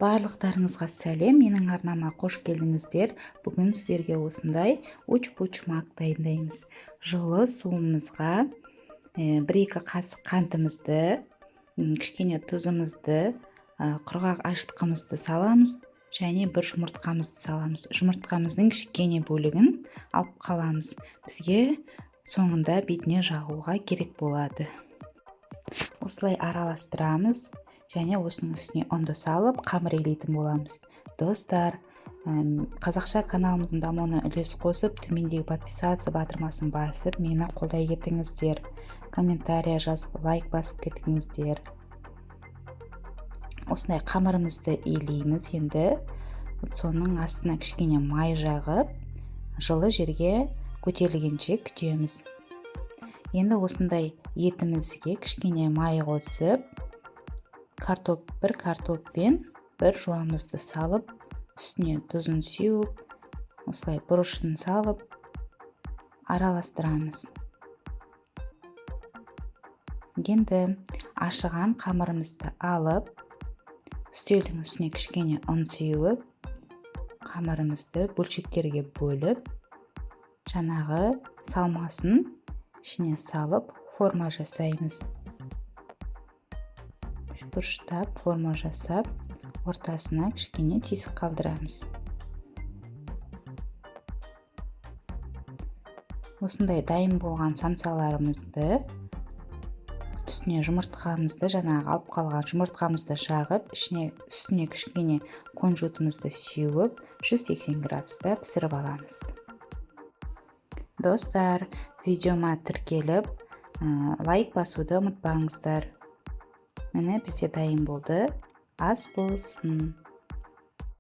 Барлықтарыңызға сәлем! Менің арнама қош келдіңіздер! Бүгін сіздерге осындай учпучмак дайындаймыз. Жылы суымызға 1-2 қасық қантымызды, кішкене тұзымызды, құрғақ ашытқымызды саламыз және бір жұмыртқамызды саламыз. Жұмыртқамыздың кішкене бөлігін алып қаламыз, бізге соңында бетіне жағуға керек болады. Осылай араластырамыз және осының үстіне ұнды салып, қамыр илейтін боламыз. Достар, қазақша каналымыздың дамуына үлес қосып, төмендегі «Подписаться» батырмасын басып, мені қолдай кетіңіздер. Комментария жазып, лайк басып кетіңіздер. Осындай қамырымызды илейміз. Енді соның астына кішкене май жағып, жылы жерге көтерілгенше күтеміз. Енді осындай етімізге кішкене май қосып, картоп, бір картоп пен бір жуамызды салып, үстіне тұзын сеуіп, осылай бұрышын салып араластырамыз. Енді ашыған қамырымызды алып, үстелдің үстіне кішкене ұн сеуіп, қамырымызды бөлшектерге бөліп, жаңағы салмасын ішіне салып, форма жасаймыз. Үшбұрыштап форма жасап, ортасына кішкене тесік қалдырамыз. Осындай дайын болған самсаларымызды үстіне жұмыртқамызды, жаңағы алып қалған жұмыртқамызды жағып, ішіне, үстіне кішкене кунжутымызды сеуіп, 180 градуста пісіріп аламыз. Достар, видеома тіркеліп, лайк басуды ұмытпаңыздар. Міне, бізде дайын болды. Ас болсын!